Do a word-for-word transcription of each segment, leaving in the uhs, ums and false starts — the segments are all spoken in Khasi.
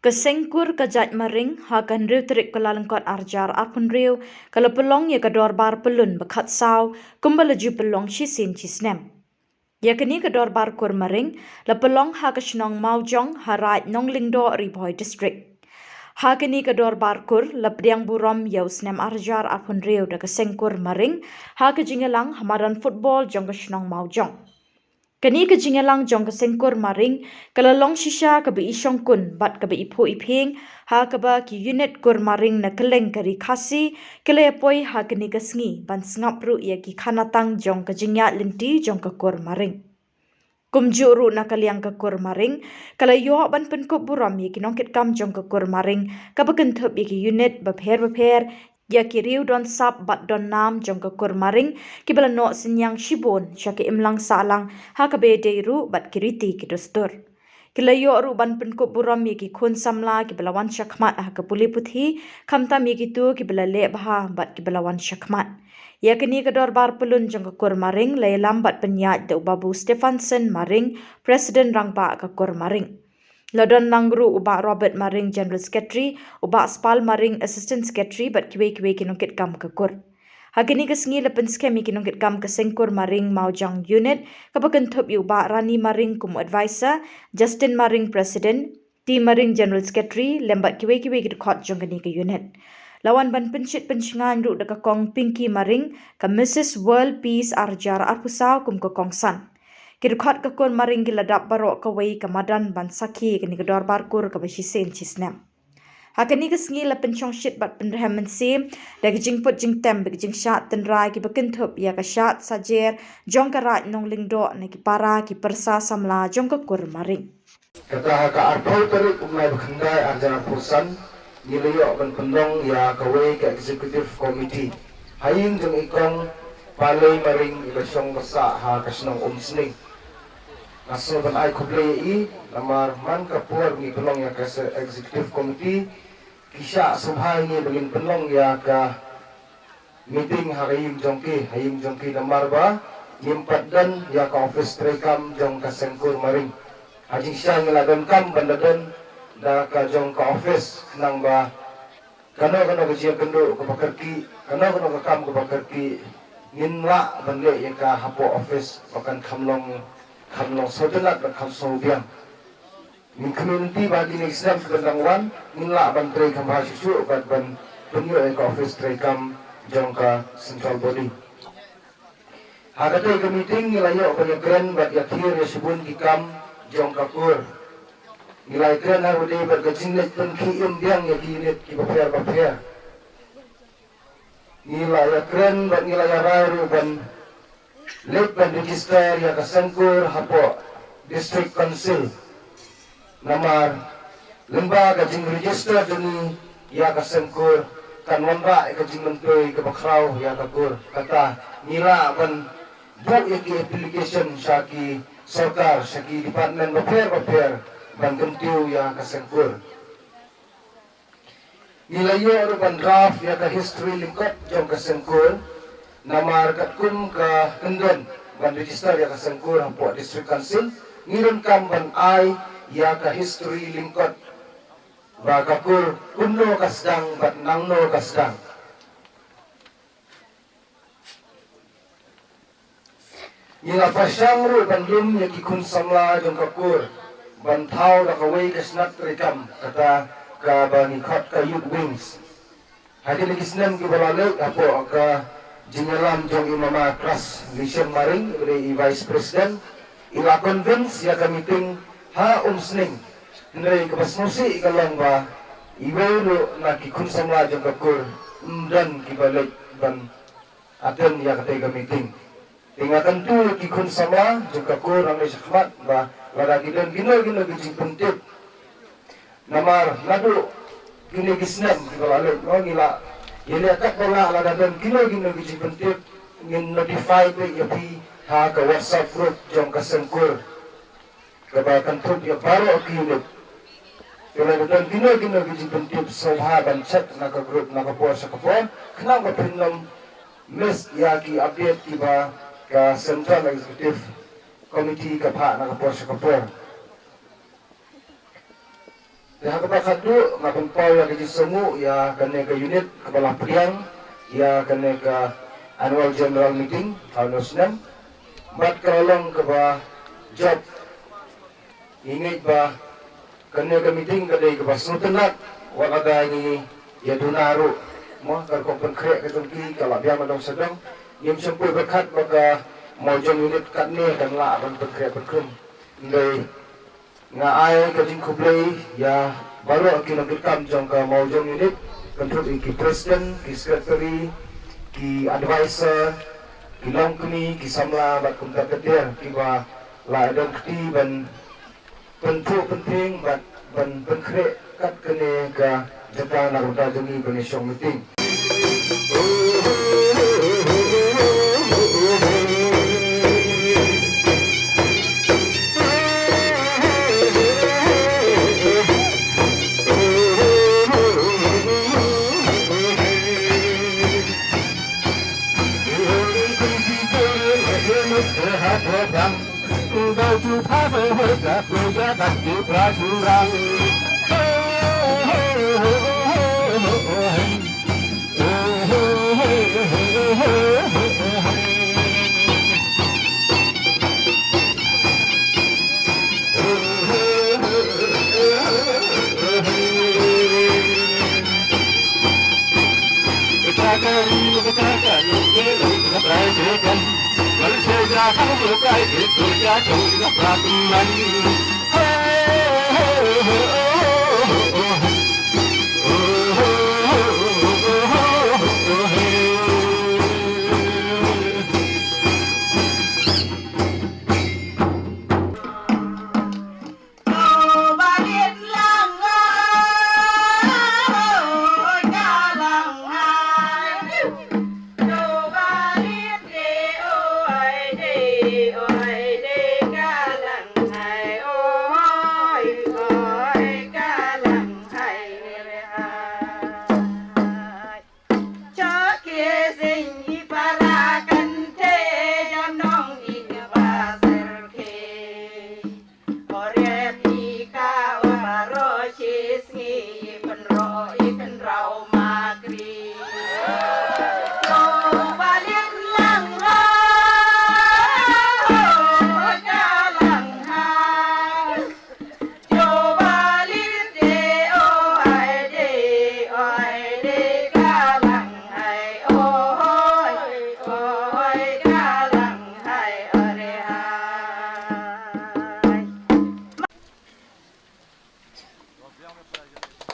Ka Seng Kur ka Jait Maring, ha ka hynriew tarik Kyllalyngkot arhajar arphew hynriew, ka la pynlong ïa ka dorbar pyllun ba khatsaw, kumba la ju pynlong shisien shisnem. Ïa kane ka dorbar kur Maring, la pynlong ha ka shnong Mawjong, ha Raid Nonglyngdoh, Ri Bhoi District. Ha kane ka dorbar kur, la pdiang burom ïa u snem arhajar arphew hynriew da ka Seng Kur Maring, ha ka jingïalang ha madan football jong ka shnong Mawjong. Kane ka jingïalang jong ka Seng Kur Maring, ka la long shisha kaba i shongkun, bad kaba i phuh i phieng, ha kaba ki unit kur Maring na kylleng ka Ri Khasi, ki la ïa poi ha kane ka sngi, ban sngap ruh ïa ki khanatang jong ka jingïaid lynti jong ka kur Maring. Kumjuh ruh na ka liang ka kur Maring, ka la ïoh ban pynkup burom ïa ki nongkitkam jong ka kur Maring, kaba kynthup ïa ki unit bapher bapher, ïa ki riew don sap bad don nam jong ka kur Maring, kiba la noh synñiang shibun, sha ka imlang sahlang, ha kaba ïadei ruh bad ki riti ki dustur. Ki la ïoh ruh ban pynkup burom ïa ki khun samla kiba la wan shakhmat ha ka pule puthi, khamtam ïa kito kiba la leh bha bad kiba la wan shakhmat. Ïa kane ka dorbar pyllun jong ka kur Maring, la ïalam bad pynïaid da u Babu Stephenson Maring, President Rangbah ka kur Maring. La don lang ruh u Bah Robert Maring, General Secretary, u Bah Spal Maring, Assistant Secretary, bad kiwei kiwei ki nongkitkam ka kur. Ha kane ka sngi la pynskhem ïa ki nongkitkam ka Seng Kur Maring Mawjong Unit, kaba kynthup ïa u Bah Rani Maring kum u Advisor, Justin Maring President, T Maring General Secretary, lem bad kiwei kiwei ki dkhot jong kane ka unit. La wan ban pynshit pynshngaiñ ruh da ka Kong Pinky Maring, ka Missus World Peace arhajar arphew saw kum ka kongsan. Ki dkhot ka kur Maring ki la dap baroh kawei ka madan ban sakhi ïa kane ka dorbar kur kaba shisien shisnem. Ha kane ka sngi la pynshongshit bad pynrhem mynsiem, da ka jingput jingtem bad ka jingshad tynrai kiba kynthup ïa ka shad sajer jong ka Raid Nonglyngdoh na ki para ki pyrsa samla jong ka kur Maring. Kata ha ka arphew tarik u bnai ba khyndai arhajar arphew san, ngi la ïoh ban pynlong ïa kawei ka executive committee ha ïing jong i Kong Palei Maring iba shong ba sah ha ka shnong Umsning. Nga sngew ban ai khublei ïa i, namar man ka por ngi pynlong ïa ka se-, executive committee, ki shah sngewbha ïa ngi ba ngin pynlong ïa ka meeting ha ka ïing jong ki, ha ïing jong ki namar ba ngim pat don ïa ka office treikam jong ka Seng Kur Maring. Ha jingshisha ngi la donkam ban da don da ka jong ka office, khnang ba kano kano ka jingïakynduh kaba kyrkieh, kano kano ka kam kaba kyrkieh, ngin lah ban leh ïa ka hapoh office, ba kan kham long, kham long sngewtynnat bad kham sngewbiang. Ngin khmih lynti ba ha kine ki snem kiban dang wan, ngin lah ban trei kham bha shuh shuh bad ban pynïoh ïa ka office treikam jong ka central body. Ha katei ka meeting ngi la ïoh ban ïakren bad ïakhih ïa shibun ki kam jong ka kur. Ngi la ïakren ha kaba ïadei bad ka jingleit pynkhih im biang ïa ki unit kiba pher bapher. Ngi la ïakren bad ngi la ïarai ruh ban leit ban register ïa ka Seng Kur hapoh District Council. Namar lyngba ka jingregister jong ngi ïa ka Seng Kur kan wanrah ïa ka jingmyntoi kaba khraw ïa ka kur. Kata ngi lah ban buh ïa ki application sha ki sorkar, sha ki department bapher bapher ban kyntiew ïa ka Seng Kur. Ngi la ïoh ruh ban draft ïa ka history lyngkot jong ka Seng Kur, namar katkum ka kyndon ban register ïa ka Seng Kur hapoh District Council, ngi donkam ban ai ïa ka history lyngkot ba ka kur kumno ka sdang bad nangno ka sdang. Ngi la pyrshang ruh ban lum ïa ki khun samla jong ka kur ban thaw da kawei ka shnat treikam, kata kaba ngi khot ka Youth Wings. Ha kine ki snem kiba la leit, hapoh ka jingïalam jong i Mama Kras Lishem Maring, iba dei i Vice President, i la convince ïa ka meeting ha Umsning. Hynrei kaba sngewsih ka long ba iwei ruh na ki khun samla jong ka kur ym don kiba leit ban attend ïa katei ka meeting. Te nga kyntu ïa ki khun samla jong ka kur nangne shakhmat ba lada ki don kino kino ki jingpyntip, namar naduh kine ki snem kiba la leit, ngi la ïaleh katba lah, lada don kino kino ki jingpyntip ngin notify beit ïa phi ha ka WhatsApp group jong ka Seng Kur kaba kynthup ïa baroh ki unit. Te lada don kino kino ki jingpyntip, sngewbha ban check na ka group na ka por sha ka por, khnang ba phin ym miss ïa ki update kiba ka Central Executive Committee ka phah na ka por sha ka por. Te ha kaba khatduh nga pynpaw ïa ka jingsngewnguh ïa kane ka unit kaba la pdiang ïa kane ka annual general meeting ha une u snem. Bad ka la long kaba jop. Ngi ngeit ba kane ka meeting ka dei kaba sngewtynnat, wat lada ngi ïa duna ruh, mo, ka rukom pynkhreh ka jong ki ka la biang na dong sha dong. Ngim shym poi pyrkhat ba ka mawjong unit katne kan lah ban pynkhreh pynkhreh. Hynrei nga ai ka jingkhublei ïa baroh ki nongkitkam jong ka mawjong unit, kynthup ïa ki president, ki secretary, ki advisor, ki longkmie, ki samla bad kumta ka der kiba la don kti ban pynthuh pyntieng bad ban pynkhreh kat kane ka jaka na ka bynta jong ngi ban ïa shong meeting.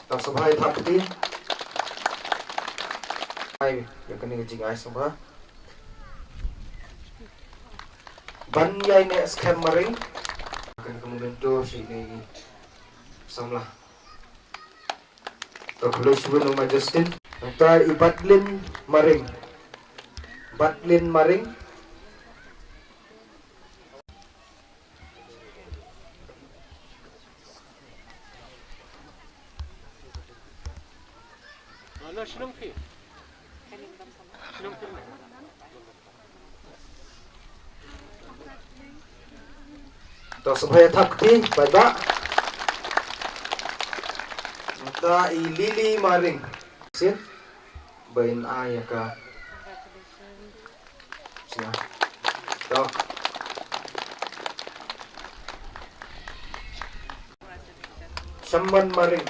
Tang sngewbha ïa thap kti. Ai, ïa kane ka jingai sngewbha. Ban ïai neh skhem maring. Kane ka memento sha ine i samla. To khublei shibun u Ma Justin. Nangta i Batlin Maring. Batlin Maring. To sngewbha ïa thap kti paidbah. Nangta i Lily Maring. Sit. Ba in ai ïa ka. Sngewbha. To. Shamon Maring.